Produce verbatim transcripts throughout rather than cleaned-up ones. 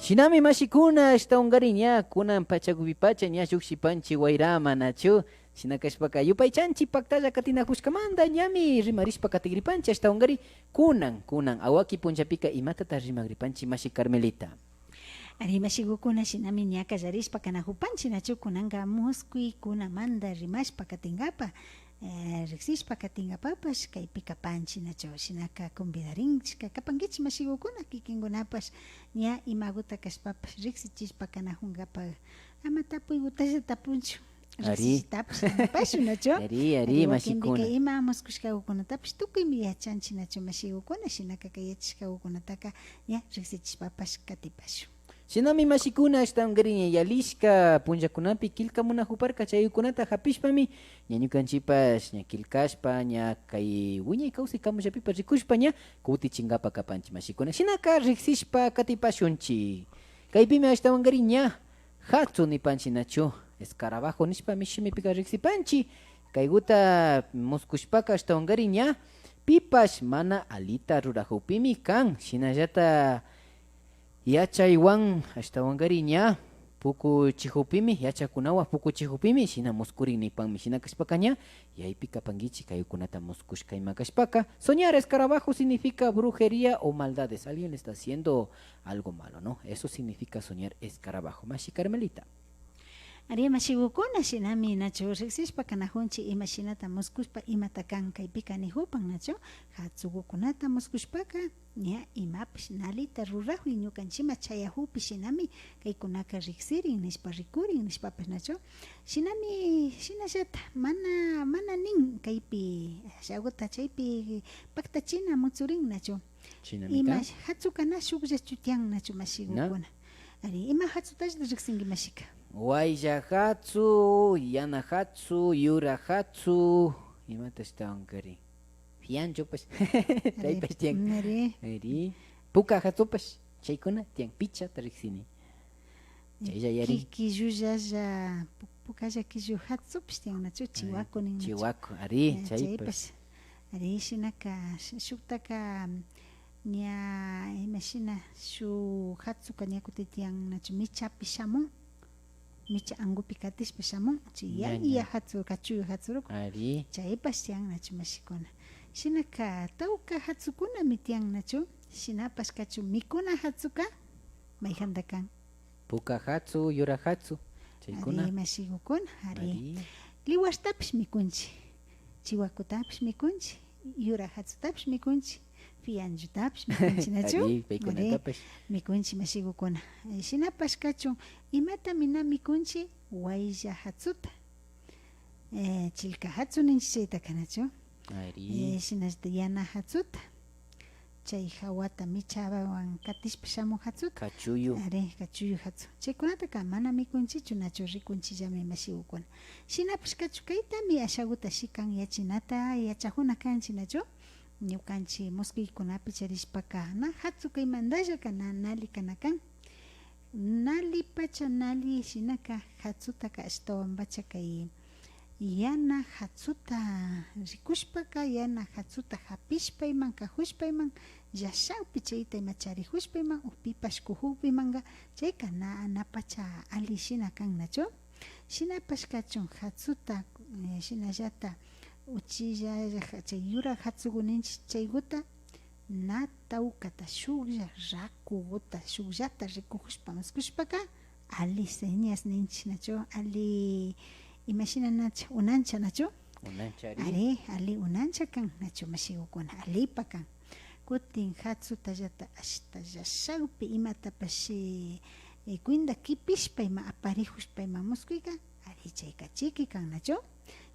Shinami mashikuna, ashtawankarin ña kunan pachakupipacha ña llukshipanchi wayrama, nachu? Shina kashpaka yupaychanchi paktalla katinakushkamanta ñami rimarishpa katigripanchi, ashtawankarin kunan, kunan awaki punllapika imatata rimakripanchi mashi Carmelita. Ari, mashigukuna, shinami ña kallarishpa kanakupanchi, nachu? Kunanka muskuykunamanta rimashpa katinkapa, eh, riksishpa katinkapapash kaypi kapanchi, nachu? Shinaka convidarinchik, kapankichik mashigukuna, kikinkunapash ña imakuta kashpapash riksichishpa kanakunkapa, ama tapuykutalla tapunchu. Ari. Riksishitapash yanapashun, nachu? Ari, ari, ari, wakinpika mashikuna. Ima muskushkakukunatapash tukuymi yachanchi, nachu, mashigukuna? Shinaka kay yachashkakukunataka ña riksichishpapash katipashun. Shinami mashikuna, ashtawankarin ña yalishka punllakunapi killkamunakuparka chaykunata hapishpami ña ñukanchipash ña killkashpa ña kay wiñay kawsay kamullapipash rikushpa ña kutichinkapa kapanchi mashikuna. Shinaka riksishpa katipashunchi. Kaypimi ashtawankarin ña hatsu nipanchi, nachu? Escarabajo nishpami shimipika riksipanchi. Kaykuta muskushpaka ashtawankarin ña pipash mana alita rurakukpimi kan. Shinallata yachaywan ashtawankarin ña pukuchikukpimi, yachakkunawan pukuchikukpimi shina muskurin nipanmi. Shina kashpaka ña yaypi kapankichik kaykunata muskushka ima kashpaka. Soñar escarabajo significa brujería o maldades. Alguien le está haciendo algo malo, ¿no? Eso significa soñar escarabajo. Mashi Carmelita. Ari, mashigukuna, shinami, nachu, riksishpa kanakunchi imashinata muskushpa imata kan kaypika nikupan, nachu? Hatsukukunata muskushpaka ña imapash na alita rurakuy ñukanchima chayakukpi shinami kaykunaka riksirin nishpa, rikurin nishpapash, nachu? Shinami, shinallata mana, mana nin kaypi, ashakuta chaypi paktachina mutsurin, nachu? Shinami ima kan. Hatsuka na shukllachu tiyan, nachu, mashigukuna? Na. Ari, ima hatsutallata riksinki, mashika? Waylla hatsu, yana hatsu, yura hatsu, imata ashtawankarin? Fianchupash. Ari, chaypash tiyan. Ari. Ari. Puka hatsupash, chaykuna tiyan, pichata riksini. Chaylla yarin. Ki-, killullalla, pu-, pukalla killu hatsupash tiyan, nachu? Ari, chiwaku nin, nachu? Chiwaku, ari, eh, chaypash. Chaypash. Ari, shinaka, sh-, shuktaka, ña, imashina, shuk hatsuka ña kutin tiyan, nachu? Michapi shamun, micha ankupi katishpa shamun, chay ña, ña, ña hatsu, kachuyu hatsuruku. Ari. Chaypash tiyan, nachu, mashikuna? Shinaka, tawka hatsukunami tiyan, nachu? Shinapash kachun mikuna hatsuka, mayjanta kan? Puka hatsu, yura hatsu, chaykuna. Ari, mashigukuna, ari. Ari. Liwartapish mikunchi, chiwakutapish mikunchi, yura hatsutapish mikunchi, fianchutapish mikunchi, nachu? Ari, paykunatapash. Ari, mikunchi, mashigukuna. Eh, shinapash kachun, imatami na mikunchi? Waylla hatsuta. Eh, chilka hatsu ninchi chaytaka, nachu? Ari. Eh, shinallata yana hatsuta. Chay hawata michawan katishpa shamun hatsuta. Kachuyu. Ari, kachuyu hatsu. Chaykunataka mana mikunchichu, nachu? Rikunchillami, mashigukuna. Shinapash kachun, kaytami ashakuta shikanyachinata yachakuna kanchi, nachu? Ñukanchi muskuykunapi charishpaka na hatsuka imandallaka na nali kana kan. Nali pacha nali shinaka hatsutaka ashtawanpacha kay yana hatsuta rikushpaka, yana hatsuta hapishpa iman, kajushpa iman, llashakpi chayta ima charijushpa iman, o pipash kujukpimanka, chayka na, na pacha ali shina kan, nachu? Shinapash kachun hatsuta, eh, shinallata uchilla, chay yura hatsuku ninchi chaykuta, na tawkata shuklla rakukuta shukllata rikujushpa muskushpaka, ali señas ninchi, nachu? Ali, imashina nachu? Unancha, nachu? Unanchari. Ari, ali unancha kan, nachu, mashigukuna? Alipa kan. Kutin hatsutallata ashta llashakpi imatapash, eh, eh, cuenta kipishpa ima aparijushpa ima muskuyka, ari, chayka chiki kan, nachu?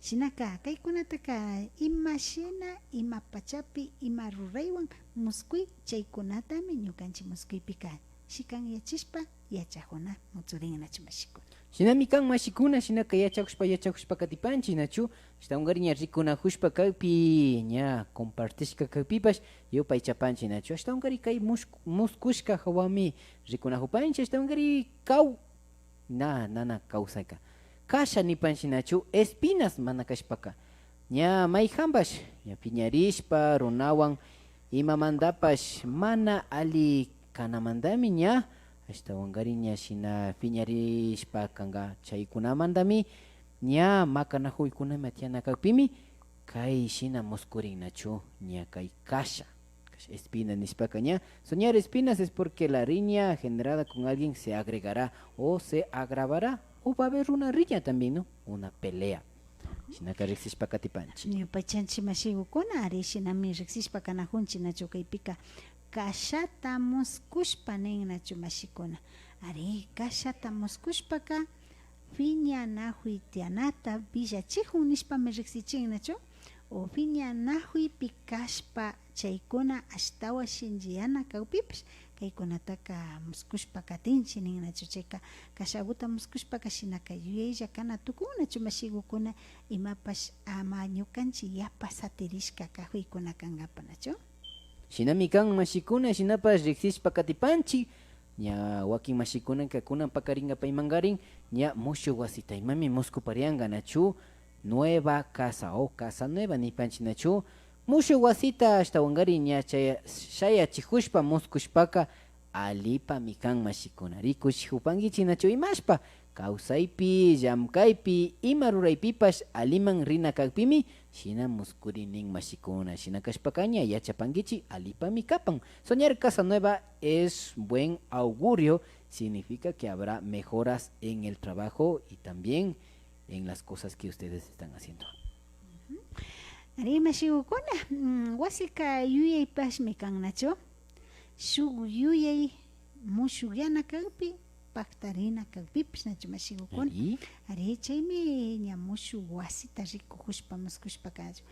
Shinaka, kaykunataka imashina, ima pachapi, ima ruraywan muskuy, chaykunatami ñukanchi muskuypika shikanyachishpa yachajuna mutsurin, nachu, mashikuna? Shinami kan, mashikuna, shinaka yachajushpa, yachajushpa katipanchi, nachu? Ashtawankarin ña rikunajushpa kakpi, ña compartishka kakpipash yupaychapanchi, nachu? Ashtawankarin kay mushku-, muskushka hawami rikunajupanchi, ashtawankarin kaw-, na, nana kawsayka. Kasha nipanchi, nachu? Espinas mana kashpaka. Ña mayjanpash, ña piñarishpa, runawan imamantapash mana ali kanamantami ña, Ashtawankarin ña shina piñarishpa kanka chaykunamantami ña makanakuykunami tiyana kakpimi kay shina muskurin nachu ña kay kasha, kasha espina nishpaka ña. Soñar espinas es porque la riña generada con alguien se agregará o se agravará o va a haber una riña también, ¿no? Una pelea. Shinaka riksishpa katipanchi. Ñupaychanchi mashigukuna, ari shinami riksishpa kanajunchi nachu kaypika kashata muskushpa nin nachu mashikuna. Ari, kashata muskushpaka piñanajuy tiyanata villachijun nishpami riksichin nachu. O piñanajuypi kashpa chaykuna ashtawan shinchiyana kakpipash kaykunataka muskushpa katinchi nin nachu. Chayka kashaguta muskushpaka shinaka yuyaylla kana tukun nachu mashigukuna, imapash ama ñukanchi yapa satirishka kajuykuna kankapa nachu. Shinami kan mashikuna, shinapash riksishpa katipanchi. Ña wakin mashikunaka kunan pakarinka paymankarin ña mushuk wasita imami muskuparianka nachu, nueva casa o casa nueva nipanchi nachu. Mushuk wasita ashtawankarin ña chaya-, shayachijushpa muskushpaka alipami kan mashikuna. Rikuchijupankichi nachu imashpa kawsaypi, llamkaypi, ima ruraypipash aliman rina kakpimi shina muskurin nin mashikuna. Shina kashpaka ña yachapankichi alipami kapan. Soñar casa nueva es buen augurio, significa que habrá mejoras en el trabajo y también en las cosas que ustedes están haciendo. Ari mashigukuna, mm, wasika yuyaypashmi kan nachu. Shuk yuyay mushukyana kakpi, paktarina kakpipash nachu mashigukuna. Ari. Ari, chaymi ña mushuk wasita rikujushpa muskushpaka nachu.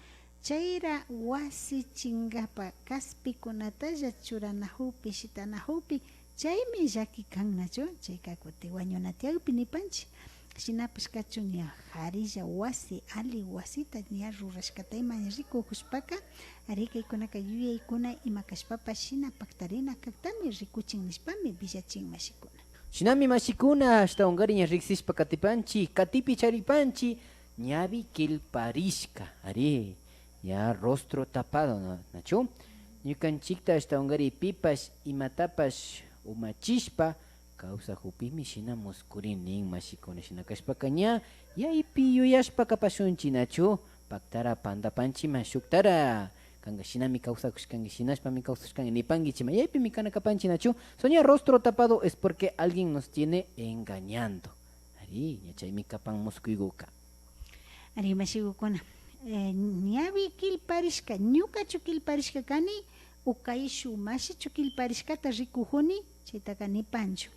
Chayra wasi chinkapa kaspikunatalla churanajukpi, shitanajukpi, chaymi llaki kan nachu. Chayka kutin wañuna tiyakpi nipanchi. Shinapash kachun ña jarilla wasi, ali wasita ña rurashkata ima ña rikujushpaka, ari kaykunaka yuyaykuna ima kashpapash shina paktarina kaktami rikuchin nishpami villachin mashikuna. Shinami mashikuna, ashtawankarin ña riksishpa katipanchi, katipi charipanchi, ñawi killparishka, ari, ña rostro tapado, na-, nachu? Ñukanchikta ashtawankarin pipash imatapash umachishpa, kawsajukpimi shina muskurin nin mashikuna. Shina kashpaka ña yaypi yuyashpa kapashunchi nachu? Paktara pandapanchima, shuktara kanka shinami kawsakushkanki, shinashpami kawsashkanki nipankichima. Yaypimi kana kapanchi nachu? Soñar rostro tapado es porque alguien nos tiene engañando. Ari, ña chaymi kapan muskuykuka. Ari, mashigukuna, eh, ñawi killparishka, ñukachu killparishka kani, o kayshuk mashichu killparishkata rikujuni, chaytaka nipanchu.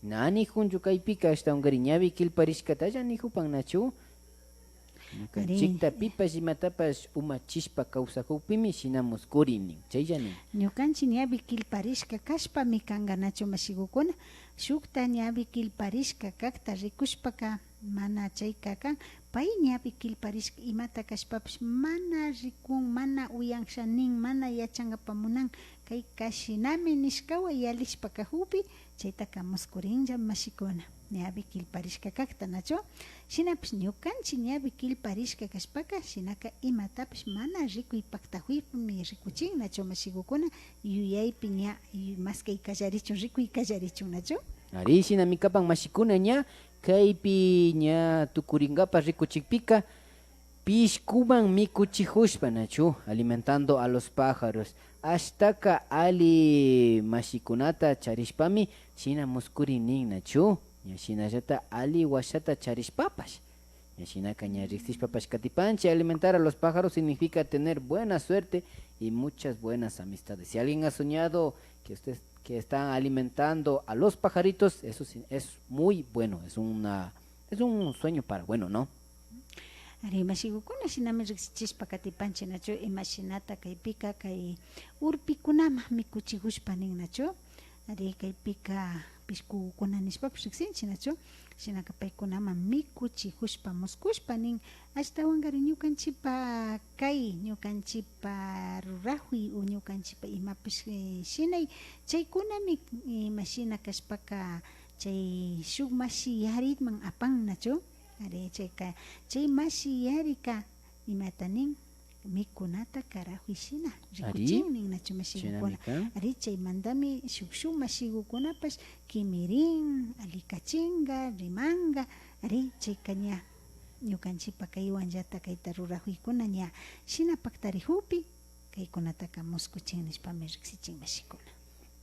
Na nijunchu kaypika, ashtawankarin ñawi killparishkatalla nijupan nachu? Ñukanchikta pipash imatapash umachishpa kawsajukpimi shina muskurin nin. Chaylla nin. Ñukanchik ñawi killparishka kashpami kanka nachu mashigukuna? Shukta ñawi killparishka kakta rikushpaka mana chayka kan. Pay ñawi killparishka imata kashpapash mana rikun, mana uyansha nin, mana yachankapa munan. Kayka shinami nishkawan yalishpa kajukpi, chaytaka muskurinlla mashikuna, ñawi killparishka kakta, nachu? Shinapash ñukanchik ñawi killparishka kashpaka, shinaka imatapash mana rikuy paktajuypimi rikuchin, nachu mashigukuna? Yuyaypi ña, yu-, maskay kallarichun, rikuy kallarichun, nachu? Ari, shinami kapan mashikuna ña, kaypi ña tukurinkapa rikuchikpika, pishkuman mikuchijushpa, nachu? Alimentando a los pájaros. Ashtaka ali mashikunata charishpami shina muskurin nin, nachu? Ña shinallata ali washata charishpapash. Ña shinaka ña riksishpapash katipanchi, alimentar a los pájaros significa tener buena suerte y muchas buenas amistades. Si alguien ha soñado que usted, que están alimentando a los pajaritos, eso sí, es muy bueno, es una, es un sueño para bueno, ¿no? Ari, mashigukuna, shinami riksichishpa katipanchi, nachu? Imashinata kaypika, kay urpikunaman mikuchijushpa nin, nachu? Ari, kaypika pishkukuna nishpapash riksinchi, nachu? Shinaka paykunaman mikuchijushpa, muskushpa nin, ashtawankari ñukanchipa kay, ñukanchipa rurajuy o ñukanchipa imapash, eh, shinay, chaykunami, eh, imashina kashpaka chay shuk mashi yariman apan, nachu? Ari, chayka, chay mashi yarika, imata nin? Mikuna Karajuy shina rikuchin nin nachu mashigukuna. Ari, chaymantami shuk shuk mashigukunapash kimirin, alikachinga, rimanga. Ari, chayka ña ñukanchipa kaywanllata kayta rurajuykuna ña shina paktarijukpi kaykunataka muskuchin nishpami riksichin mashikuna.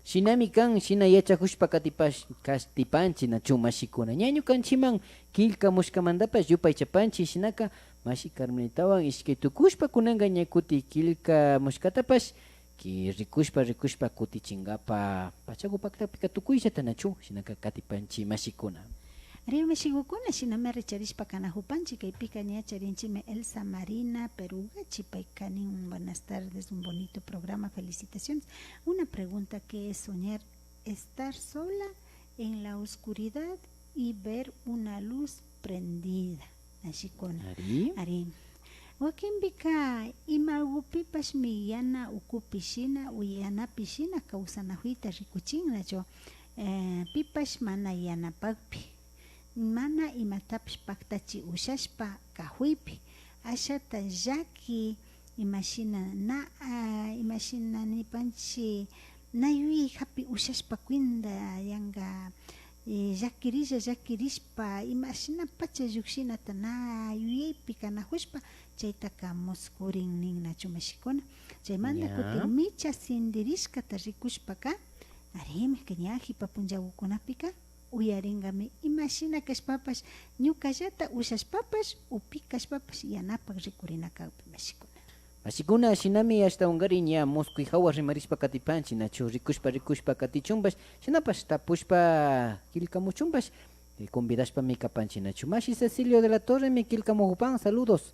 Shinami kan, shina yachajushpa katipash-, katipanchi nachu mashikuna. Ña ñukanchiman killkamushkamantapash yupaychapanchi, shinaka mashi Carmelitawan ishkay tukushpa kunanka ña kuti killkamushkatapash ki-, rikushpa, rikushpa kutichinkapa pachaku paktapika tukuyllata nachu, shinaka katipanchi mashikuna. Ari mashigukuna, shinami richarishpa kanajupanchi, kaypika ña charinchimi Elsa Marina Perugachi, payka nin, buenas tardes, un bonito programa, felicitaciones. Una pregunta, ¿qué es soñar estar sola en la oscuridad y ver una luz prendida? Mashikuna. Ari. Ari. Wakinpika ima ukupipashmi yana ukupi shina o yanapi shina kawsanajuyta rikuchin nachu, eh, pipash mana yanapakpi, mana imatapish paktachi ushashpa kajuypi, ashata llaki, imashina na, ah, imashina nipanchi, na yuyay japi ushashpa cuenta yanga, eh, llakirilla llakirishpa, imashinapacha llukshinata na yuyaypi kanajushpa, chaytaka muskurin nin nachu mashikuna. Chaymanta ña kutin micha sindirishkata rikushpaka, arimi, ña jipa punllagukunapika uyaringami, imashina kashpapash, ñukallata ushashpapash, upi kashpapash, yanapak rikurina kakpi mashikuna. Mashikuna, shinami ashtawankari ña muskuy jawa rimarishpa katipanchi, nachu rikushpa, rikushpa katichunpash, shinapash tapushpa killkamuchunpash, eh, convidashpami kapanchi, nachu. Mashi Cecilio de la Torremi killkamujupan, saludos.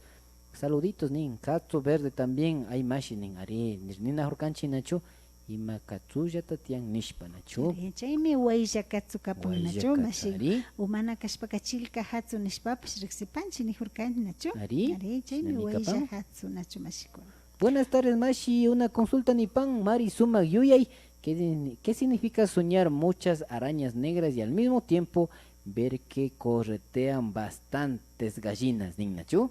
Saluditos nin, katsu verde también, ay mashi nin, ari, nir-, ninajurkanchi, nachu. Ima katsullata tiyan nishpa, nachu? Ari, chaymi waylla katsu kapan, nachu, mashi? Ari. O mana kashpaka chilka jatsu nishpapash riksipanchi nijurkanchi, nachu? Ari, ari, chaymi waylla jatsu, nachu, mashikuna? Buenas tardes, mashi. Una consulta nipan, mari sumak yuyay. ¿Qué, qué significa soñar muchas arañas negras y al mismo tiempo ver que corretean bastantes gallinas, nin, nachu?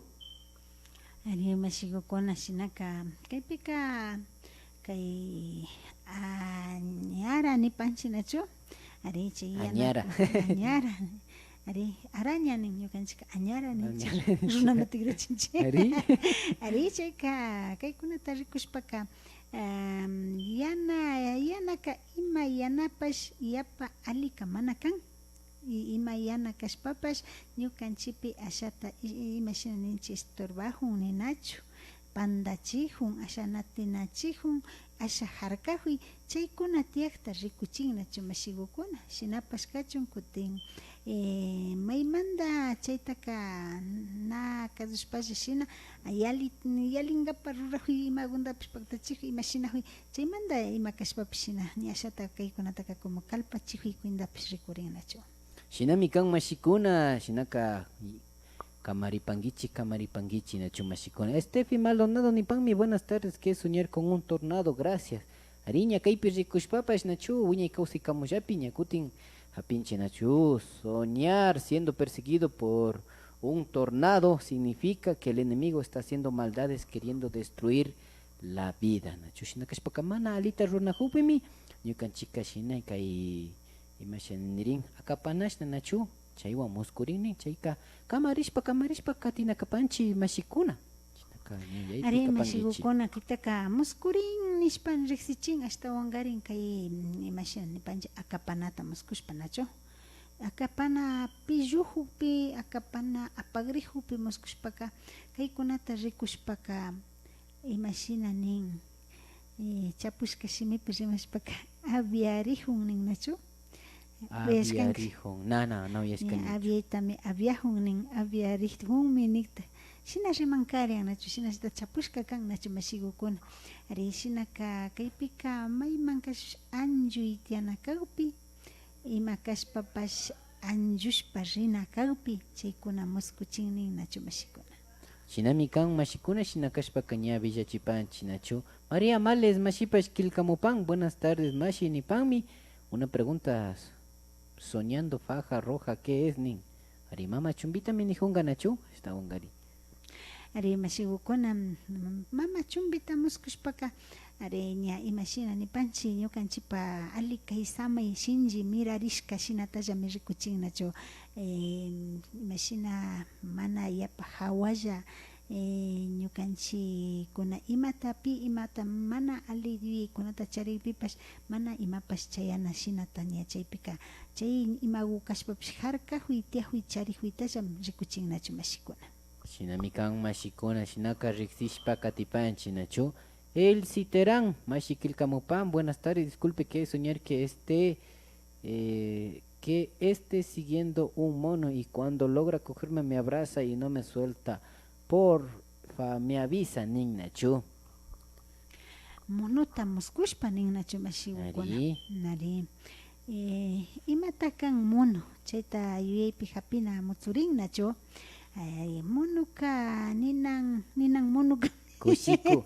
Ari, mashigukuna, shinaka, kaypika, kay, añara nipanchi, nachu? Ari, chay yana-, añara. Añara. Ari, araña nin, ñukanchika añara ninchi. Añara. Runama tikrachinchi. Ari. Ari, chayka, kaykunata rikushpaka, em, yana, yanaka ima yanapash yapa alika mana kan. Y ima yana kashpapash ñukanchipi ashata i-, imashina ninchi, estorbajun ninachu, pandachijun, asha natinachijun, asha jarkajuy, chaykuna tiyakta rikuchin nachu mashigukuna. Shinapash kachun kutin, eh, maymanta chaytaka na kazushpalla shina, yali-, yalingapa rurajuy, imagundapash paktachijuy, imashinajuy, chaymanta ima kashpapash shina, ña ashata kaykunataka como kalpachijuy cuentapash rikurin nachu. Shinami kan mashikuna, shinaka kamaripankichi, kamaripankichi, nachu mashikuna. Steffi Maldonado nipanmi, buenas tardes, ¿qué soñar con un tornado? Gracias. Ari, ña kaypi rikushpapash, nachu, wiñay kawsay kamullapi, ña kutin japinchi, nachu, soñar siendo perseguido por un tornado significa que el enemigo está haciendo maldades queriendo destruir la vida, nachu. Shina kashpaka mana alita ruranajukpimi, ñukanchika shina kay, imasha nirin, akapanashna, nachu, chaywan muskurin nin, chayka kamarishpa, kamarishpa katina kapanchi mashikuna. Shinaka ña yaypi kapankichi. Ari, mashigukuna, kaytaka muskurin nishpa riksichin, ashtawankarin kay, mm, imasha nipanchi, akapanata muskushpa, nachu. Akapana pillujukpi, akapana apagrijukpi muskushpaka, kaykunata rikushpaka, imashina nin, eh, chapushka shimipi rimashpaka, aviarijun nin, nachu? Uyashkanki. Aviarijun. Na, na, na uyashkanichu. Ña, aviaytami aviajun nin, aviarijunmi nikta. Shina rimankarian, nachu? Shinallata chapushka kan, nachu, mashigukuna? Ari, shinaka kaypika maymankash anlluy tiyana kakpi, ima kashpapash anllushpa rina kakpi, chaykuna muskuchin nin, nachu, mashikuna? Shinami kan, mashikuna, shina kashpaka ña willachipanchi, nachu? María Males mashipash killkamupan, buenas tardes mashi nipanmi. Una pregunta, soñando faja roja, ¿qué es? nin. Ari, mama chumpitami nijunka, nachu? Ashtawankari. Ari, mashigukuna, mm, mama chumbita muskushpaka, ari, ña imashina nipanchi, ñukanchipa ali kay samay shinlli mirarishka shinatallami rikuchin nachu. Eh, imashina mana yapa hawalla, eh, ñukanchikuna imata, pi imata mana ali yuyaykunata charikpipash, mana imapash chayana shinata ña chaypika, chay imagu kashpapash harkajuy, tiyajuy, charijuytalla rikuchin nachu, mashikuna. Shinami kan, mashikuna, shinaka riksishpa katipanchi nachu. El Citerán, mashi killkamupan, buenas tardes, disculpe que soñar que este, eh, que esté siguiendo un mono y cuando logra cogerme me abraza y no me suelta, porfa, me avisa, nin nachu. Monuta muskushpa nin nachu, mashigukuna. Ari. Ari. Eh, imata kan mono? Chayta yuyaypi japina mutsurin nachu. Ay, monoka ninan, ninan monoka. Kushiku.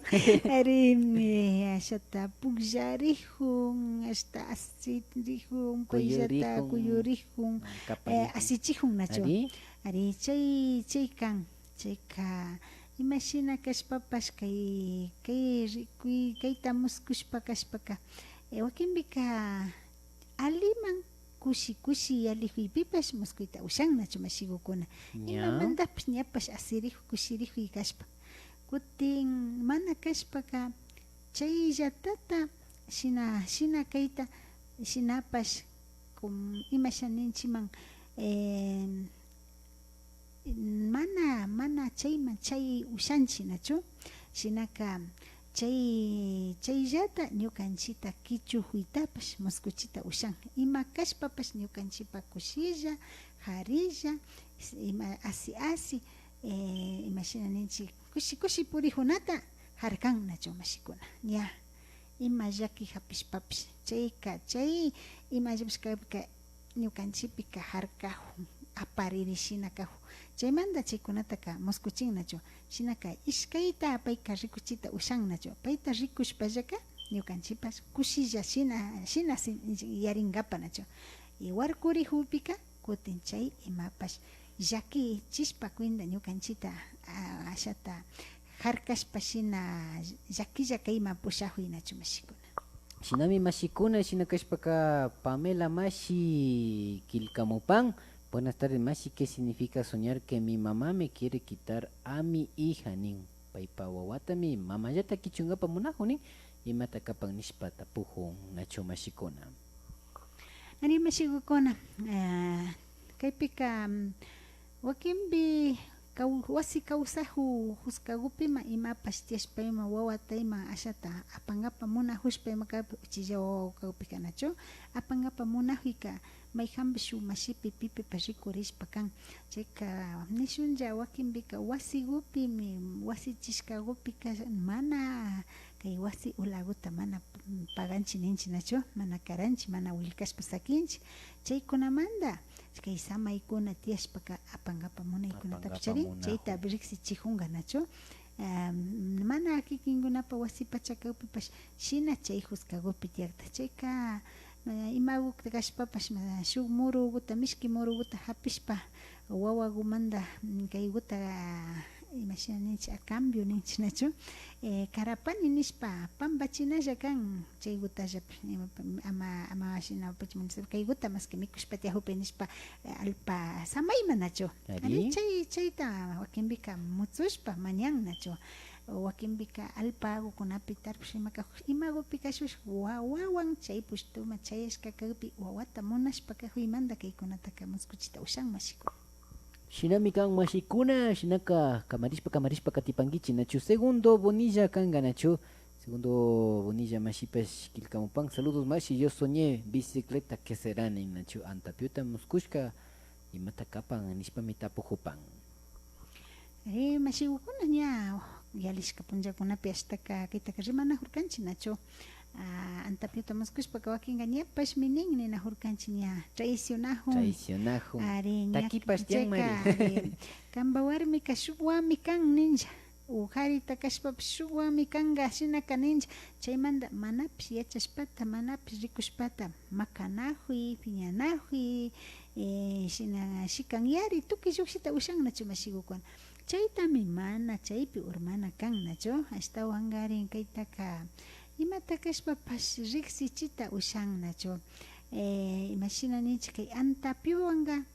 Ari, eh, ashata pukllarijun, ashta asirijun, payllata kuyurijun. Kuyurijun, ah, eh, kaparijun. Asichijun nachu. Ari. Ari, chay, chay kan. Chayka, imashina kashpapash kay, kay rikuy, kayta muskushpa kashpaka, eh, wakinpika aliman kushi kushi yalijuypipash muskuyta ushan nachu, mashigukuna. Ña. Imamantapash ñapash asirijuy, kushirijuy kashpa. Kutin mana kashpaka, chayllatata shina, shina kayta, shinapash, kum-, imasha ninchiman, eh, mana, mana chayman chay ushanchi nachu. Shinaka chay, chayllata ñukanchita kichujuytapash muskuchita ushan. Ima kashpapash ñukanchipa kushilla, jarilla, ima asi, asi, eh, imashina ninchi, kushi, kushi purijunata jarkan nachu, mashikuna. Ña. Ima llaki japishpapish, chayka, chay imallapish kakpika ñukanchipika jarkajun, apariri shina kajun. Chaymanta chaykunataka muskuchin nachu. Shinaka ishkayta payka rikuchita ushan nachu. Payta rikushpallaka ñukanchipash kushilla shina, shina sin-, yaringapa nachu. Y warkurijukpika kutin chay imapash llakichishpa cuenta ñukanchita, ah, ashata jarkashpa shina llakilla kayman pushajuy nachu, mashikuna. Shinami, mashikuna, shina kashpaka Pamela mashi killkamupan. Buenas tardes, mashi, ¿qué significa soñar que mi mamá me quiere quitar a mi hija? nin. Paypa wawatami mamallata kichungapa munajun nin. Imata kapan nishpa tapujun nachu, mashikuna. Ari, mashigukuna, ah, kaypika, mm, wakinpi kaw-, wasi kawsaju juskagupima imapash tiyashpa ima wawata ima ashata apangapa munajushpa ima kakpi uchilla wawa kakpika nachu, apangapa munajuyka mayjanpi shuk mashipi pipipash rikurishpa kan. Chayka nishunlla wakinpika wasigupimi, wasichishkagupika mana kay wasi ulaguta mana paganchi ninchi nachu, mana karanchi, mana willkashpa sakinchi. Chaykunamanta kay samaykuna tiyashpaka apangapa munaykunatapash charin, chayta riksichijunga nachu. Ah, mana kikinkunapa wasi pacha kakpipash shina chay juskagupi tiyakta. Chayka, ah, imaguta kashpapash, ma, shuk muruguta, mishki muruguta japishpa, wawagumanta, mm, kayguta, ah, imashina ninchi, a cambio ninchi nachu, eh, karapani nishpa pampachinalla kan, chaygutallapish, ima, ama, ama shina upachiman nishpa, kayguta maski mikushpa tiyajupay nishpa, eh, allpa samayman nachu. Ari. Ari, chay, chayta wakinpika mutsushpa mañan nachu. Wakinpika allpa agukunapi tarpush ima kajush, imagupi kashush, wawawan chay pushtuma chayashka kakpi wawata munashpa kajuymanta kaykunataka muskuchita ushan, mashiku. Shinami kan, mashikuna, shinaka kamarishpa, kamarishpa katipankichi nachu. Segundo Bonilla kanga nachu. Segundo Bonilla mashipash killkamupan. Saludos mashi, yo soñé bicicleta que será nin nachu. Antapiota muskushka imata kapan nishpami tapujupan. Eh, mashigukuna, ña yalishka punllakunapi ashtaka kaytaka rimanajurkanchi nachu. Ah, antapiota muskushpaka wakinga ñapashmi nin ninajurkanchi, ña traicionajun. Traicionajun. Ari, ña. Takipash tiyan, chayka, Mari. Ari, kanpa warmika shukwanmi kan ninlla. Ujarita kashpapash shukwanmi kanga shinaka ninlla. Chaymanta manapish yachashpata, manapish rikushpata makanajuy, piñanajuy, eh, shina shikanyari tukuy llukshita ushan nachu, mashigukuna. Chaytami mana chaypi urmana kan, nachu? Ashtawankarin kaytaka imata kashpapash riksichita ushan, nachu? Eh, imashina ninchik, kay antapiwanka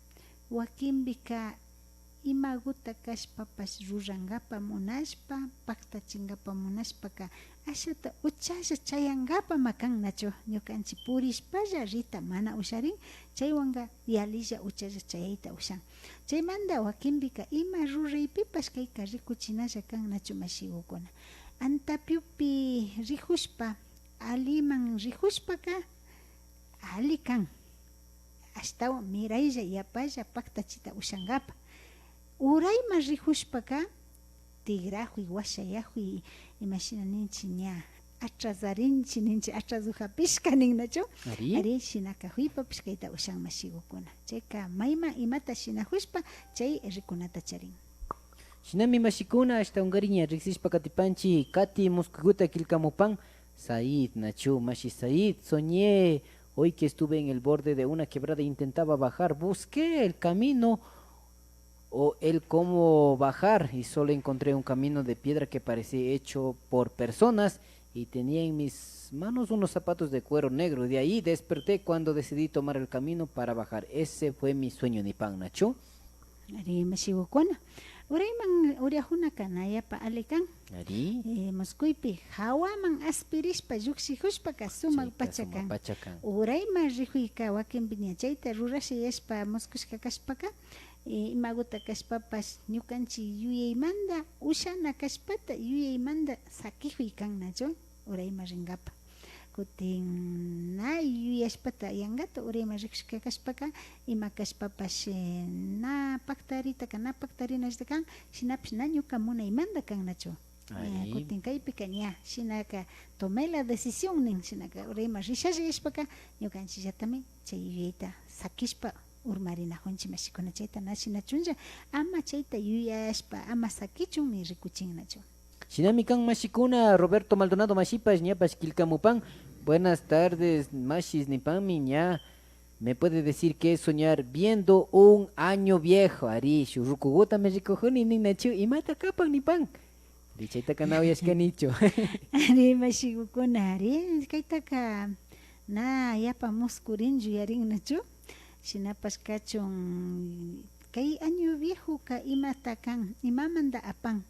wakinpika imaguta kashpapash rurankapa munashpa, paktachinkapak munashpaka, ashata uchalla chayankapama kan, nachu? Ñukanchik purishpalla rita mana usharin, chaywanka yalilla uchalla chayayta ushan. Chaymanta wakinpika ima ruraypipash kayka rikuchinalla kan, nachu, mashigukuna? Antapiupi rijushpa, aliman rijushpaka ali kan. Ashtawan miraylla yapalla paktachita ushankapa. Urayman rijushpaka tigrajuy, washayajuy, imashina ninchik ña, atrasarinchik ninchik, atraso japishka nin, nachu? Ari. Ari, shina kajuypapish kayta ushan, mashigukuna. Chayka mayman imata shinajushpa chay rikunata charin. Shinami mashikuna, ashtawankarin ña riksishpa katipanchik, kati muskuyguta killkamupan Said, nachu, mashi Said. Soñé hoy que estuve en el borde de una quebrada e intentaba bajar. Busqué el camino o el cómo bajar y solo encontré un camino de piedra que parecía hecho por personas y tenía en mis manos unos zapatos de cuero negro. De ahí desperté cuando decidí tomar el camino para bajar. Ese fue mi sueño, nipan, nachu. Ari, mashigukuna. Urayman uriajunaka na yapa ali kan. Ari. Eh, muskuypi jawaman aspirishpa llukshijushpaka sumak pacha kan. Urayman rijuyka wakinpi ña chayta rurasha yashpa muskushka kashpaka, eh, imaguta kashpapash ñukanchik yuyaymanta ushana kashpata yuyaymanta sakijuy kan, nachu? Urayman rinkapa. Kutin na yuyashpata yankata urayman rikushka kashpaka, ima kashpapash, eh, na paktaritaka na paktarinallata kan, shinapish na ñuka munaymanta kan, nachu? Eh, kutin kaypika ña shinaka tomé la decisión nin, shinaka urayman rishalla yashpaka ñukanchikllatami chay yuyayta sakishpa urmarinajunchik, mashikuna. Chayta na shinachunlla, ama chayta yuyashpa ama sakichunmi rikuchin, nachu. Shinami kan mashikuna, Roberto Maldonado mashipash ñapash killkamupan. Buenas tardes mashis, nipanmi ña. ¿Me puede decir qué es soñar viendo un año viejo? Ari, shuk rukugutami rikujuni nin, nachu, imata kapan nipan. Ari, chaytaka na uyashkanichu. Ari, mashigukuna, ari, kaytaka na yapa muskurinchu yarin, nachu. Shinapash kachun, kay año viejoka imata kan, imamanta apan.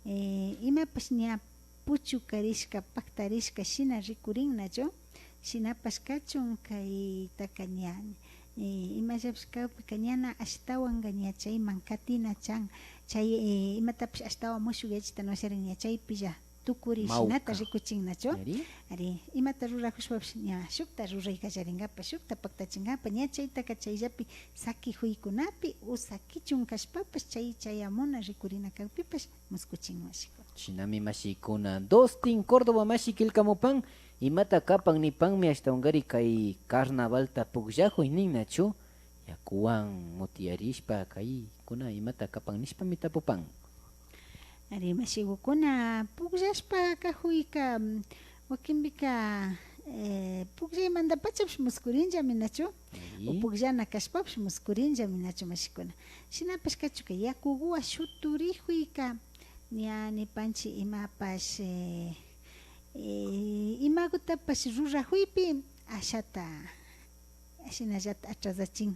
Eh, imapash ña puchukarishka, paktarishka shina rikurin, nachu. Shinapash kachun kaytaka ña, eh, imallapish kakpika ñana ashtawanka ña chayman katina chan, chay, eh, imatapish ashtawan mushukyachita, no sharin, ña chaypilla tukuri shinata rikuchin, nachu. Ari, imata rurajushpapish ña shukta ruray kallarinkapak, shukta paktachinkapak, ña chaytaka chayllapi sakijuykunapi o sakichun kashpapash chay chayamuna rikurina kakpipash muskuchin, mashikuna. Shinami mashikuna, Dostin Córdoba mashi killkamupan, imata kapan nipanmi, ashtawankari kay carnavalta pukllajuy nin, nachu. Yakuwan mutiyarishpa kaykuna imata kapan nishpami tapupan. Ari, mashigukuna, pukllashpa kajuyka, mm, wakinpika, eh, pukllaymantapachapish muskurinllami, nachu? O pukllana kashpapish muskurinllami, nachu, mashikuna? Shinapash kachunka, yakuguwan shuturijuyka, ña nipanchik imapash, eh, eh, imagutapash rurajuypi ashata shinallata atrasachin,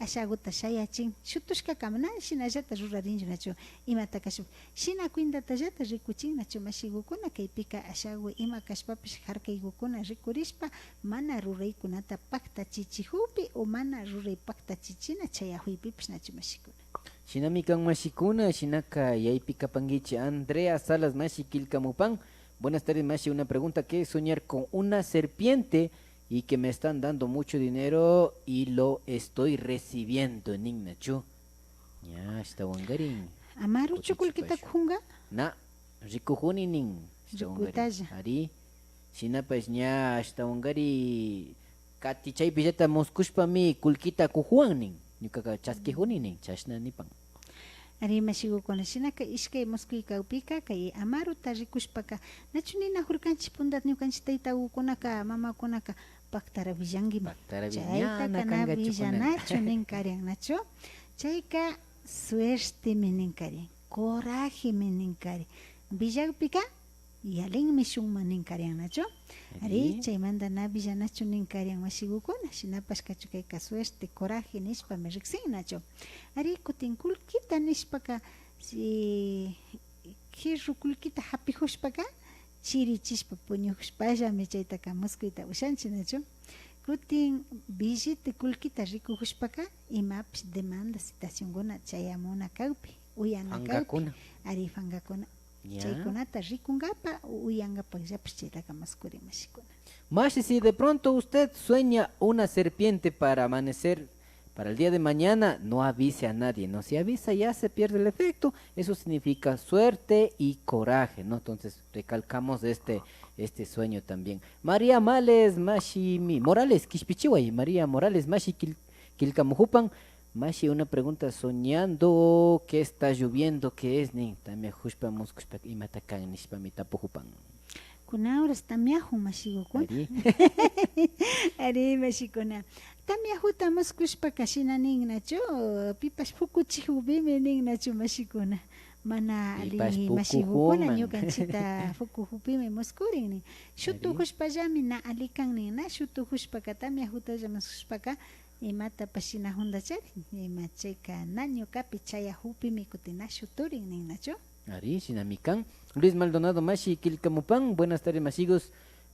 ashaguta shayachin. Shutushkaka mana shinallata rurarinchu, nachu, imata kashpa. Shina cuentatallata rikuchin, nachu, mashigukuna? Kaypika ashagu ima kashpapish jarkaygukuna rikurishpa mana ruraykunata paktachichijukpi o mana ruray paktachichina chayajuypipish, nachu, mashikuna? Shinami kan mashikuna, shinaka yaypi kapankichik Andrea Salas mashi killkamupan. Buenas tardes mashi, una pregunta, ¿qué es soñar con una serpiente y que me están dando mucho dinero y lo estoy recibiendo? Nin, nachu. Ña, ashtawankarin. Amaruchu kullkita kujunka? Na, rikujuni nin. Ashtawankarin. Rikutalla. Ari. Shinapash ña ashtawankari kati chaypillata muskushpami kullkita kujuwan nin. Ñukaka chaskijuni nin, chashna nipan. Ari, mashigukuna, shinaka ishkay muskuy kakpika kay amaruta rikushpaka, nachu ninajurkanchik punta ñukanchik taytagukunaka, mamakunaka, paktara willankiman. Paktara willan-, chaytaka ña na na kangachu kuna. Willanachu nin karian, nachu? Chayka Suertemi ninkarin, corajemi ninkarin. Villakpika, yalinmi shunman ninkarin, nachu? Ari, ari, chaymanta na villanachu ninkarin mashigukuna, shinapash kachu kayka suerte, coraje nishpami riksin, nachu? Ari, kutin kullkita nishpaka, si, jirru kullkita japijushpaka, chirichishpa puñujushpallami chaytaka muskuyta ushanchik, nachu? Kutin billete kullkita rikujushpaka, imapish demanda, citacionkuna chayamuna kakpi, uyana kakpi, fangakuna, ari, fangakuna. Ya. Chaykunata rikunkapa, u-, uyankapakllapish chaytaka muskurin mashikuna. Mashi, si de pronto usted sueña una serpiente para amanecer, para el día de mañana, no avise a nadie, ¿no? Si avisa, ya se pierde el efecto. Eso significa suerte y coraje, ¿no? Entonces, recalcamos este, este sueño también. María Males, mashimi, Morales, kishpichiway, María Morales, mashi kil-, killkamujupan, mashi, una pregunta, soñando que está lloviendo, ¿qué es? Nin, tamiajushpa, muskushpa, imata kan nishpami tapujupan. Kuna horas tamiajun mashigukuna. Ari. Ari, mashikuna. Tamiajuta muskushpaka shina nin, nachu, pipash pukuchijupimi nin, nachu, mashikuna. Mana ali mashigukuna, pipash pukujuman, ñukanchikta pukujupimi muskurin nin. Ari. Shutujushpallami na ali kan nin, na shutujushpaka, tamiajutalla muskushpaka, imatapash shina jundachari, ima chayka na ñukapi chayajupimi kutin na shuturin nin, nachu. Ari, shinami kan. Luis Maldonado mashi killkamupan. Buenas tardes, mashigus.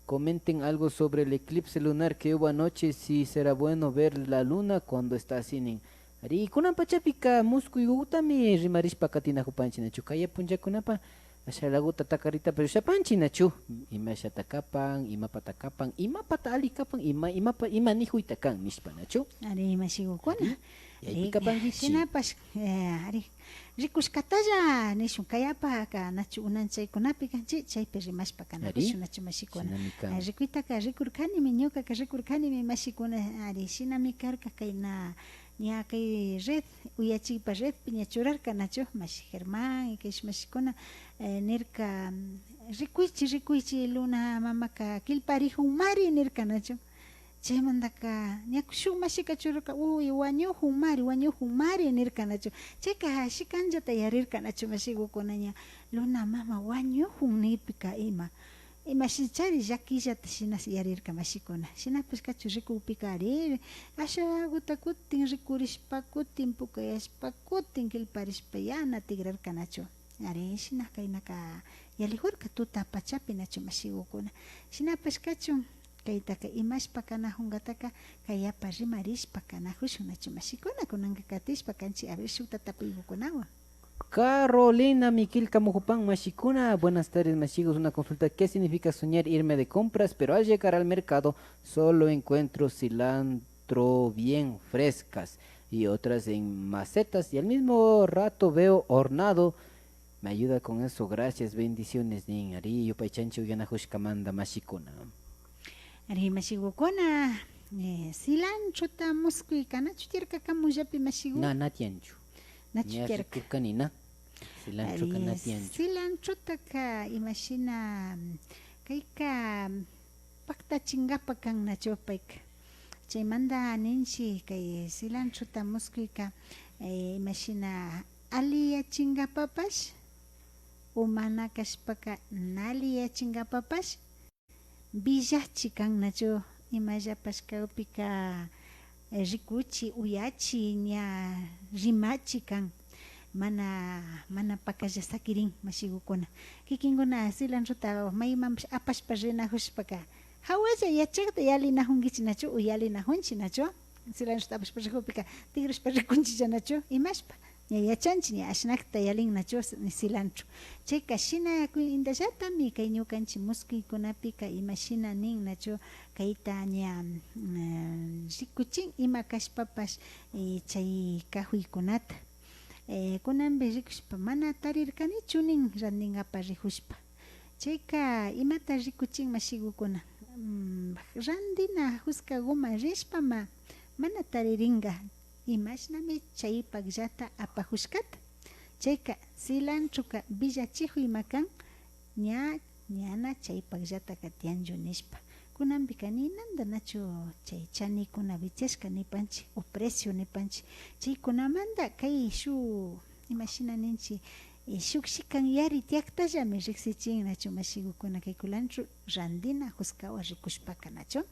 Comenten algo sobre el eclipse lunar que hubo anoche, si será bueno ver la luna cuando está así, nin. Ari, kunan pachapika muskuygutami rimarishpa katinajupanchik, nachu? Kaya punllakunapa ashalaguta takaritapash ushapanchik, nachu? Imashata kapan, imapata kapan, imapata ali kapan, ima, imapa, ima nijuyta kan, nishpa, nachu? Ari, mashigukuna. Ari, yaypi kapankichik. Shinapash, eh, ari, rikushkatalla nishun, kayapaka, nachu, unan chaykunapi kanchik, chaypi rimashpa kanakushun, ari, nachu, mashikuna. Shinami kan. Eh, rikuytaka rikurkanimi, ñukaka rikurkanimi, mashikuna, ari, shinami karka, kayna, ña kay red, uyachikpa redpi ña churarka, nachu, mashi Germán, y kayshuk mashikuna, eh, nirka, mm, rikuychik, rikuychik, luna mamaka killparijunmari, nirka, nachu. Chaymantaka ña shuk mashika churarka, uy, wañujunmari, wañujunmari, nirka, nachu. Chayka shikanllata yarirka, nachu, mashigukuna, ña luna mama wañujun nikpika ima, imashinachari llakillata shina yarirka, mashikuna. Shinapash kachun rikukpika, ari, ashaguta kutin rikurishpa, kutin pukayashpa, kutin killparishpa, yana tigrarka, nachu. Ari, shina kaynaka yalijurka tuta pachapi, nachu, mashigukuna. Shinapash kachun, kaytaka imashpa kanajungataka, kayapa rimarishpa kanajushun, nachu, mashikuna. Kunanka katishpa kanchik, a ver, shukta tapuygukunawan. Carolina mi killkamujupan, mashikuna. Buenas tardes, mashigus. Una consulta. ¿Qué significa soñar irme de compras, pero al llegar al mercado solo encuentro cilantro bien frescas y otras en macetas y al mismo rato veo hornado? Me ayuda con eso, gracias, bendiciones, nin. Ari, yupaychanchik uyanajushkamanta, mashikuna. Ari, mashigukuna, eh, cilantrota muskuyka nachu tiyarka kamullapi, mashigu? Na, na tiyanchu. Nachu tiyarka. Ña rikurkani na. Cilantroka na tiyanchu. Cilantrotaka imashina, mm, kayka, mm, paktachinkapak kan, nachu, payka. Chaymanta ninchik, kay cilantrota muskuyka, eh, imashina aliyachinkapapash o mana kashpaka na aliyachinkapapash, villachi kan, nachu? Imallapash kakpika, eh, rikuchi, uyachi, ña rimachi kan. Mana, mana pakalla sakirin, mashigukuna. Kikinkuna cilantrota maymanpash apashpa rinajushpaka, jawalla yachakta yalinajunkichik, nachu? O yalinajunchik, nachu? Cilantrota apashpa rijukpika, tigrashpa rikunchiklla, nachu? Imashpa. Ña yachanchik, ña ashnakta yalin, nachu, cilantro. Chayka shina cuendallatami kay ñukanchik muskuykunapika imashina nin, nachu, kayta ña, mm, rikuchin ima kashpapash, eh, chay kajuykunata. Eh, kunanpi rikushpa mana tarirkanichu nin randinkapa rijushpa. Chayka imata rikuchin, mashigukuna? Mm, randina juskaguman rishpama mana taririnka. Imashnami chaypakllata apajushkata. Chayka cilantroka villachijuyma kan, ña, ñana chaypakllataka tiyanchu nishpa. Kunanpika ninanda nachu chay chanikuna vichashka nipanchik o precio nipanchik. Chaykunamanda kay shuk, imashina ninchik, eh, shuk shikan yari tiyaktallami riksichin nachu mashigukuna kay kulanchu randina juskawa rikushpaka nachu.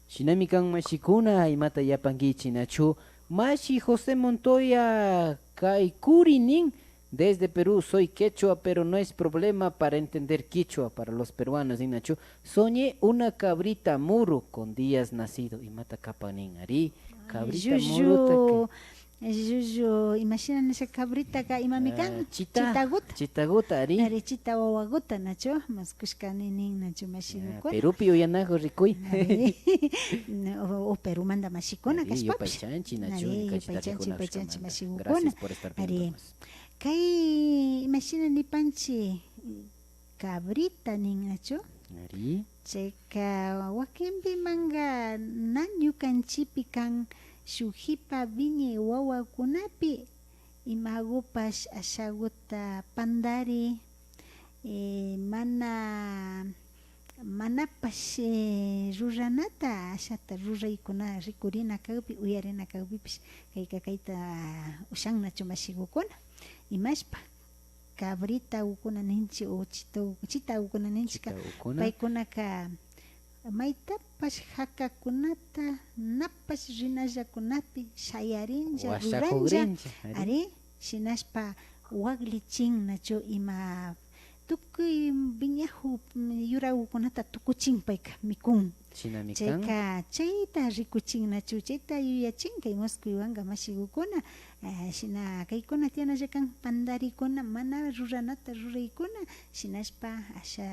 Shinami kan mashikuna, imata yapankichik nachu? Mashi José Montoya kay kuri nin, desde Perú, soy quechua, pero no es problema para entender quichua para los peruanos, nin nachu? Soñé una cabrita muru con días nacido. Imata kapan nin, ari? Cabrita muruta. Llullu, llullu, imashina nisha cabritaka, imami kan? Ah, chita, chitaguta. Chitaguta, ari. Ari, chita wawaguta, nachu? Muskushkani nin, nachu, mashigukuna. Ah, Perupi uyanaku rikuy. Ari. O, o Perumanda mashikuna kashpapish. Ari, yupaychanchik, nachu, ari, yupaychanchik, yupaychanchik, mashigukuna. Gracias por estar viéndonos. Ari. Kay, imashina nipanchik, cabrita nin, nachu? Ari. Chayka wakinpimanka na ñukanchikpi kan shuk hipa wiñay wawakunapi imagupash ashaguta pandari, eh, mana, manapash, eh, ruranata ashata ruraykuna rikurina kakpi, uyarina kakpipish kayka kayta ushan nachu mashigukuna. Imashpa? Cabritagukuna ninchik o chita-, chitagukuna ninchik. Chitagukuna. Paykunaka maytapash hakakunata napash rinallakunapi shayarinlla, ruranlla. Washakugrinlla, ari. Ari, shinashpa waklichin nachu ima tukuy wiñahu, mm, yuragukunata tukuchin payka, mikun. Shinami kan. Chayka, chayta rikuchin nachu, chayta yuyachin kay muskuywanka mashigukuna. Eh, shina kaykuna tiyanalla kan, pandarikuna, mana ruranata ruraykuna, shinashpa asha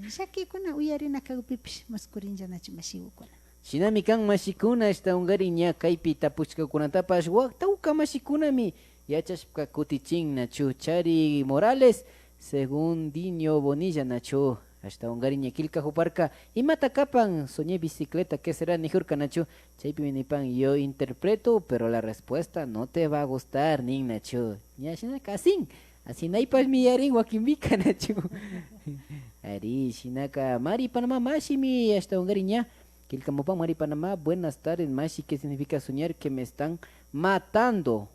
llakikuna uyarina kakpipish muskurinlla nachu mashigukuna. Shinami kan mashikuna, ashtawankarin ña kaypi tapushkakunatapash wak tawka mashikunami yachashpa kutichin nachu. Chari Morales, Segundiño Bonilla nachu. Ashtawankarin ña killkajuparka, imata kapan, soñé bicicleta, ¿qué será? Nijurka nachu. Chaypimi nipan, yo interpreto, pero la respuesta no te va a gustar, nin nachu. Ña shinaka asin, asinaypashmi yarin wakinpika nachu. Ari, shinaka Mari Panamá mashimi ashtawankarin ña. Killkamupan Mari Panamá, buenas tardes, mashi, ¿qué significa soñar que me están matando?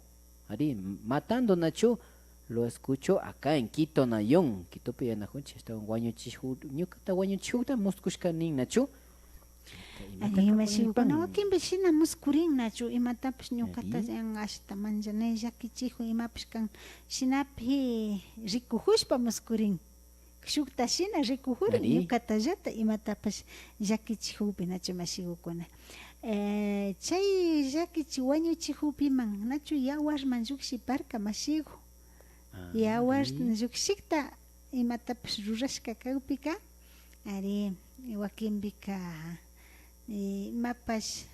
Ari, matando nachu, lo escucho acá en Quito, Nayón. Quitopi yanajunchik, ashtawan wañuchiju-, ñukata wañuchijukta muskushka nin nachu. Ari, mashigukuna wakinpi shina muskurin nachu, imatapash ñukata yan ashta manchanay llakichijun imapash kan, shinapi rikujushpa muskurin. Shukta shina rikujurin, ari, ñukatallata imatapash llakichijukpi nachu mashigukuna. Eh, chay llakichi wañuchijukpiman nachu yawarman llukshiparka mashigu. Yawar llukshikta imatapash rurashka kakpika, ari, wakinpika, eh, imapash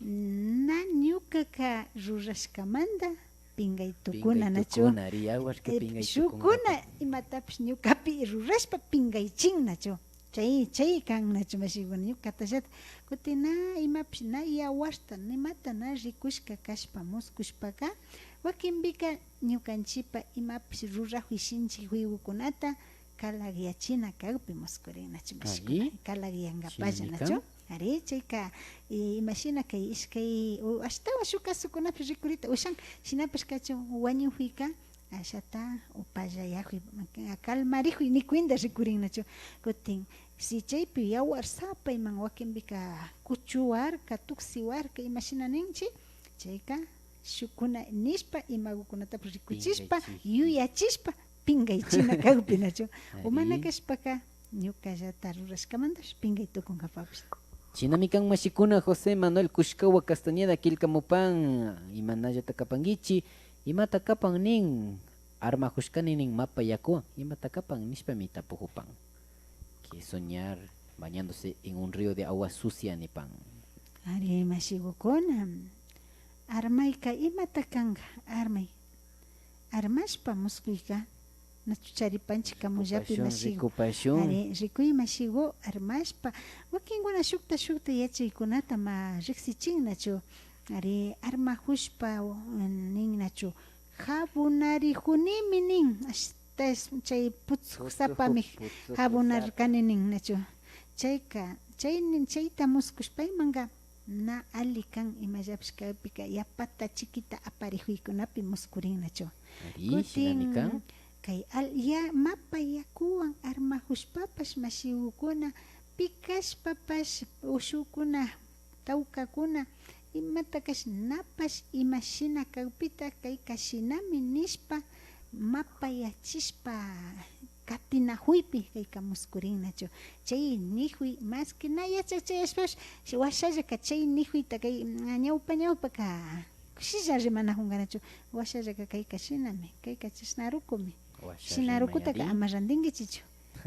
na ñukaka rurashkamanta pinkay tukuna nachu. Pinkay tukuna, ari, yawarka. Eh, pinkay tukunkapak. Shukkuna imatapash ñukapi rurashpa pinkaychin nachu. Chay, chay kan nachu mashikuna, ñukatallata. Kutin na imapish, na yawarta, nimata na rikushka kashpa, muskushpaka, wakinpika ñukanchipa imapish rurajuy shinchi juygukunata kalakyachina kakpi muskurin nachu mashikuna. Ari. Kalakyankapalla nachu. Shinami kan. Ari, chayka, eh, imashina kay ishkay, o ashtawan shuk kasukunapi rikurita ushan, shinapash kachun wañujuyka, ashata upallayajuy, calmarijuy nikuynda rikurin nachu. Kutin, si chaypi yawar sapayman wakinpika kuchuwarka, tuksiwarka, imashina ninchi, chayka shukkuna nishpa, imagukunatapash rikuchishpa, pinkaychik, yuyachishpa, pinkaychina kakpi nachu. O mana kashpaka, ñukallata rurashkamantapash pinkay tukunkapakpish. Shinami kan mashikuna, José Manuel Kushkawa Castañeda killkamupan, imanallata kapankichi, imata kapan nin, armajushkani nin mapa yakuwan, imata kapan nishpami tapujupan. Que soñar bañándose en un río de agua sucia nipan. Ari, mashigukuna, armayka imata kanka, armay. Armashpa muskuyka, nachu charipanchik kamullapi mashigu. Rikupashun, rikupashun. Ari, rikuy mashigu, armashpa, wakinkuna shukta, shukta yachaykunata ma riksichin nachu. Ari, armajushpa, nin nachu, jabunarijunimi nin, ashta es-, chay putsuj sapami jabunarkani nin nachu. Chayka, Chay nin, chayta muskushpaymanka na alli kan, imallapish kakpika yapata chikita aparikuykunapi muskurinnachu. Ari, shinami kan. Kutin kay al-, ya-, mapa yakuwan armakushpapash mashigukuna, pi kashpapash ushukuna, tawkakuna, imata kashnapash imashina kakpita kayka shinami nishpa mapayachishpa katinakuypi kayka muskurinnachu. Chay nikuy, maski na yachak chayashpash, washallaka chay nikuyta kay, mm, ñawpa ñawpaka kushilla rimanakunkanachu. Washallaka kayka shinami, kayka chashnarukumi. Washa shinarukutaka rimay ari. Ama rantinkichichu.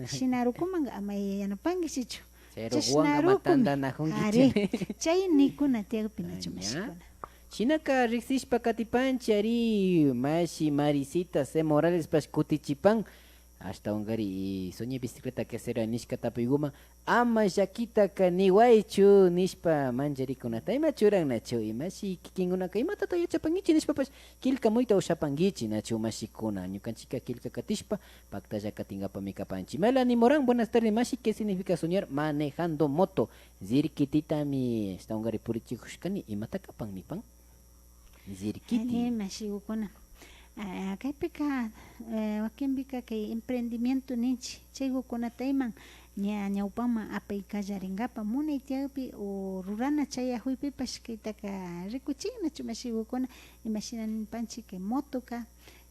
Shinarukumanka ama yanapankichichu. Chashnaruku ama tandanakunkichi. Ari, chay nikuna tiyakpinachu mashikuna. Shinaka riksishpa katipanchi ari, mashi Marisita C. Moralespash kutichipan. Ashtawankari, y soñé bicicleta que será nishka tapuyguman, ama llakitaka niwaychu nishpa manllarikunata ima churannachu, imashi kikinkunaka imatata yachapankichi nishpapash killkamuyta ushapankichi nachu mashikuna. Ñukanchika killka katishpa paktalla katinkapami kapanchi. Melanie Morán, buenas tardes mashi, ¿qué significa soñar manejando moto? Rirkititami ashtawankari purichikushkani, imata kapan nipan? Rirkiti. Ari, mashigukuna. Ah, kaypika, eh, wakinpika kay emprendimiento ninchi, chaygukunata iman ña ñawpaman apay kallaringapa munay tiyakpi o rurana chayakuypipash kaytaka rikuchinnachu mashigukuna, imashina nipanchi kay motoka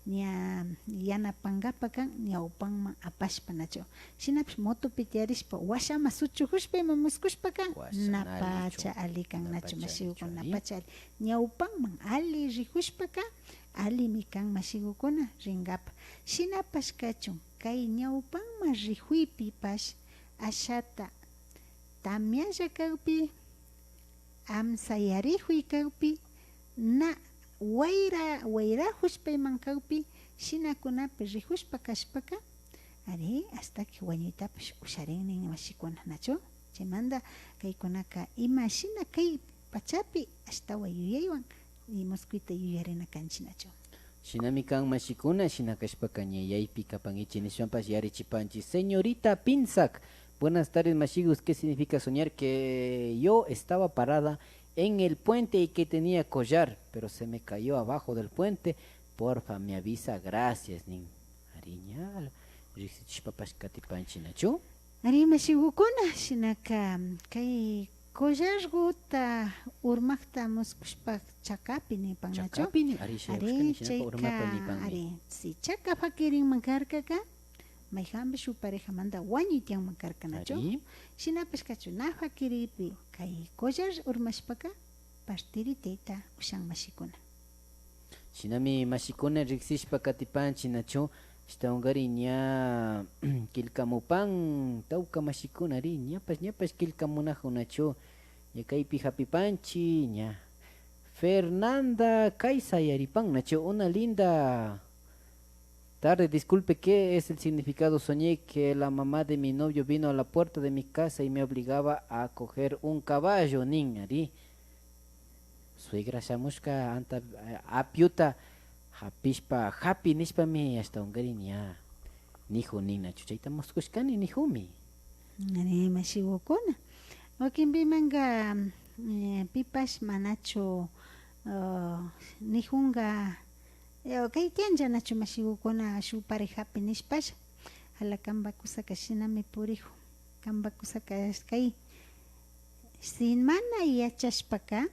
ña yanapangapa kan ñawpanman apashpa nachu. Shinapish motopi tiyarishpa washaman suchukushpa ima muskushpaka na pacha alli kan nachu mashigukuna, na pacha alli. Ñawpanman alli rikushpaka allimi kan mashigukuna ringapa. Shinapash kachun kay ñawpanman rikuypipash ashata tamyalla kakpi, amsayarikuy kakpi, na wayra wayrakushpa iman kakpi, shinakunapi rikushpa kashpaka, ari, hasta que wañuytapash usharin nin mashikuna, nachu? Chaymanta kaykunaka imashina kay pachapi ashtawan yuyaywan y muskuyta yuyarina kanchi, nachu? Shinami kan mashikuna, shina kashpaka ña yaypi kapankichi nishpapash yarichipanchi. Señorita Pinzak, buenas tardes mashigu, ¿qué significa soñar que yo estaba parada en el puente y que tenía collar, pero se me cayó abajo del puente? Porfa, me avisa, gracias, nin. Ari ña riksichishpapash katipanchi, nachu? Ari, mashigukuna, shinaka kay collarguta urmakta muskushpa chakapi nipan, nachu? Chakapi nin, ari, ari, shinaka chayka urmakpa nipan. Ari, si chaka pakirinman karkaka, mayjanpish shuk parejamanta wañuy tiyanman karka, nachu? Ari. Shinapash kachun, na pakiripi kay collar urmashpaka partiri tiyayta ushan mashikuna. Shinami mashikuna riksishpa katipanchi, nachu? Ashtawankari ña killkamupan tawka mashikuna, ari, ñapash, ñapash killkamunakun, nachu? Ña kaypi japipanchi, ña. Fernanda Caiza yaripan, nachu? Una linda tarde, disculpe, ¿qué es el significado? Soñé que la mamá de mi novio vino a la puerta de mi casa y me obligaba a coger un caballo, nin, ari. Suegra shamushka anta, eh, apyuta japishpa, japi nishpami ashtawankari ña nijun nin, nachu? Chayta muskushkani nijunmi. Ari, mashigukuna. Wakinpimanka, eh, pipash manachu, eh, nijunka, eh, kay tiyanlla nachu mashigukuna shuk parejapi nishpash. Jala kanpa kusaka shinami purijun. Kanpa kusaka kay Si mana yachashpaka,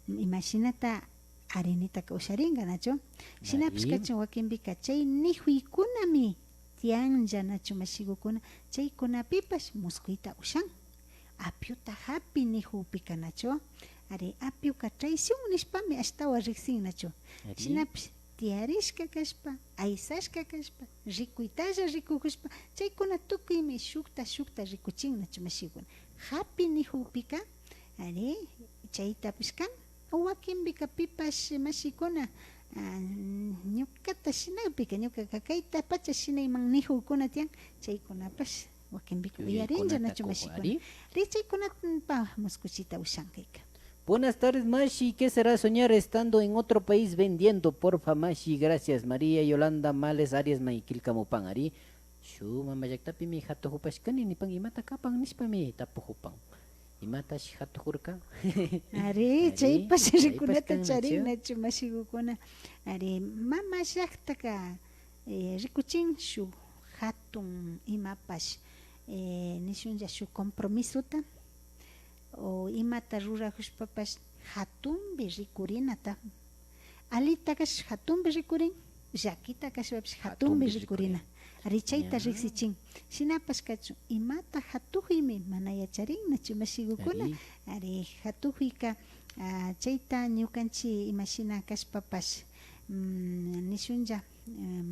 imashinata arinitaka usharinka, nachu? Shinapish kachan wakinpika chay nijuykunami tiyanlla, nachu, mashigukuna? Chaykunapipash muskuyta ushan. Apyuta japi nijukpika, nachu? Ari, apyuka traición nishpami ashtawan riksin, nachu? Shinapish tiyarishka kashpa, aysashka kashpa, rikuytalla rikukushpa, chaykuna tukuymi shukta, shukta rikuchin, nachu, mashigukuna? Japi nijukpika, ari, chaytapish kan. Wakinpika pipash mashikuna, ah, ñukata shinakpika, ñukaka kaytapacha shinayman nijukuna tiyan, chaykunapash wakinpika uyarinlla, nachu, mashikuna? Ari, chaykunapa muskuchita ushan kayka. Buenas tardes, mashi. ¿Qué será soñar estando en otro país vendiendo? Porfa, mashi. Gracias. María Yolanda Males Arias may killkamupan, ari. Shuk mama llaktapimi hatujupashkani nipan, imata kapan nishpami tapujupan. Imatash hatujurka? Ari, ari, chaypash chaypash rikunata kan, nachu? Charin, nachu, mashigukuna. Ari, mama llaktaka, eh, rikuchin shuk hatun imapash, eh, nishunlla shuk compromisota, o imata rurajushpapash hatunpi rikurinata. Alita kash hatunpi rikurin, llakita kashpapish hatunpi rikurina. Ari, chayta riksichin. Shinapash kachun, imata hatujuymi mana yacharin, nachu, mashigukuna? Ari, hatujuyka, ah, chayta ñukanchi imashina kashpapash, mm, nishunlla, eh,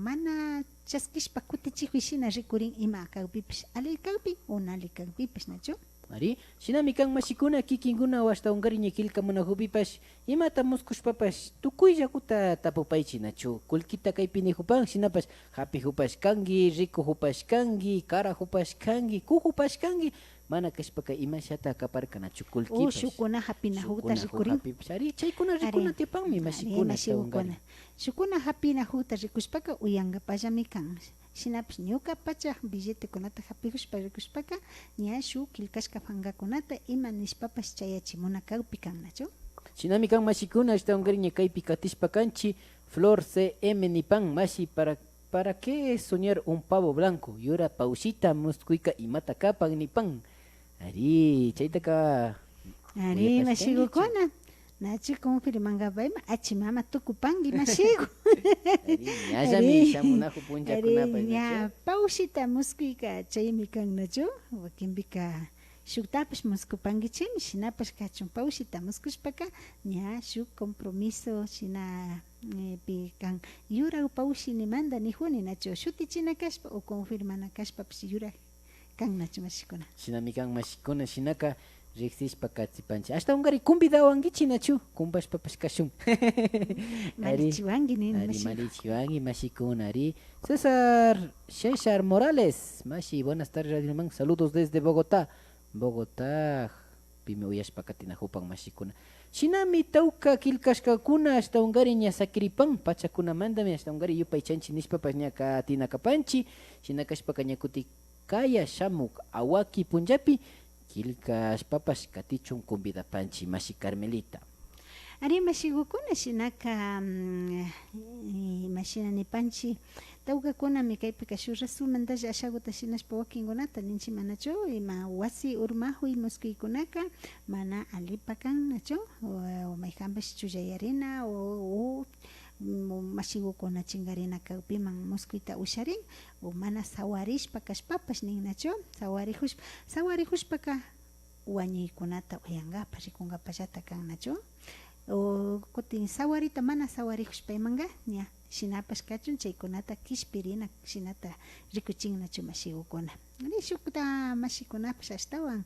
mana chaskishpa kutichijuy shina rikurin, ima kakpipish, ali kakpi o na ali kakpipish, nachu? Ari, shinami kan mashikuna, kikinkuna o ashtawankari ña killkamunajupipash, imata muskushpapash, tukuyllakuta tapupaychi, nachu? Kullkita kaypi nijupan, shinapash japijupashkanki, rikujupashkanki, karajupashkanki, kujupashkanki, mana kashpaka imashata kaparka, nachu? Kullkipash. O shukkuna japinajuta rikurin. Ari, chaykuna rikuna tiyapanmi, ari, mashikuna, mashigukuna. Ashtawankari. Shukkuna japinajuta rikushpaka uyankapallami kan. Shinapish ñuka pacha billetekunata japijushpa rikushpaka, ña shuk killkashka pankakunata ima nishpapash chayachimuna kakpi kan, nachu? Shinami kan, mashikuna, ashtawankari ña kaypi katishpa kanchi, Flor C M nipan, mashi, ¿para, para qué soñar un pavo blanco? Yura pawshita muskuyka imata kapan nipan. Ari, chaytaka. Ari, uyapashkanichu? Mashigukuna. Nachu confirmankapa ima, achi mama tukupanki mashigu. Ari, ñallami shamunaku punllakunapash, ari, ña, nachu? Pawshita muskuyka chaymi kan, nachu? Wakinpika shuktapash muskupankichimi, shinapash kachun, pawshita muskushpaka ña shuk compromiso shina, eh, pi kan, yurak pawshi nimanta nijuni, nachu? Shutichina kashpa o confirmana kashpapash yurak kan, nachu, mashikuna? Shinami kan, mashikuna, shinaka riksishpa katipanchi. Ashtawankari convidawankichi, nachu? Kumpashpapash kashun. Ari, malichiwanki, nin, ari, mashikuna. Malichiwanki, mashikuna, ari. César, César Morales, mashi, buenas tardes, Radio Unimán. Saludos desde Bogotá. Bogotá, pimi uyashpa katinajupan, mashikuna. Shinami tawka killkashkakuna ashtawankari ña sakiripan, pachakunamantami ashtawankari yupaychanchi nishpapash ña katina kapanchi. Shina kashpaka ña kuti kaya shamuk awaki punllapi killkashpapash katichun convidapanchi, mashi Carmelita. Ari, mashigukuna, shinaka, mm, eh, imashina nipanchi, tawkakunami kaypika shuk rasumantalla ashaguta shinashpa wakinkunata ninchi, manachu? Ima wasi urmajuy muskuykunaka mana alipa kan, nachu? O, o mayjanpash chullayarina, o, o, mm, mashigukuna chinkarina kakpiman muskuyta usharin, o mana sawarishpa kashpapash nin, nachu? Sawarijushpa, sawarijushpaka wañuykunata uyankapa, rikunkapallata kan, nachu? O kutin sawarita mana sawarijushpa imanka, ña, shinapash kachun, chaykunata kishpirina, shinata rikuchin, nachu, mashigukuna? Ari, shukta mashikunapash ashtawan,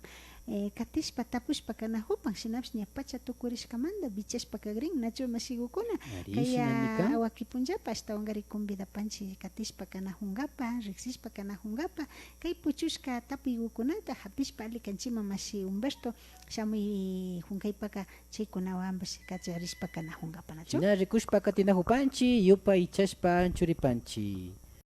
eh, katishpa tapushpa kanajupan, shinapash ña pacha tukurishkamanta wichashpa kagrin, nachu, mashigukuna? Ari, kaya shinami kan. Awaki punllapa ashtawankari convidapanchi katishpa kanajunkapa, riksishpa kanajunkapa, kay puchushka tapuygukunata japishpa ali kanchiman, mashi Humberto, shamuy junkaypaka chaykunawanpash kacharishpa kanajunkapa, nachu? Shina rikushpa katinajupanchi, yupaychashpa anchuripanchi.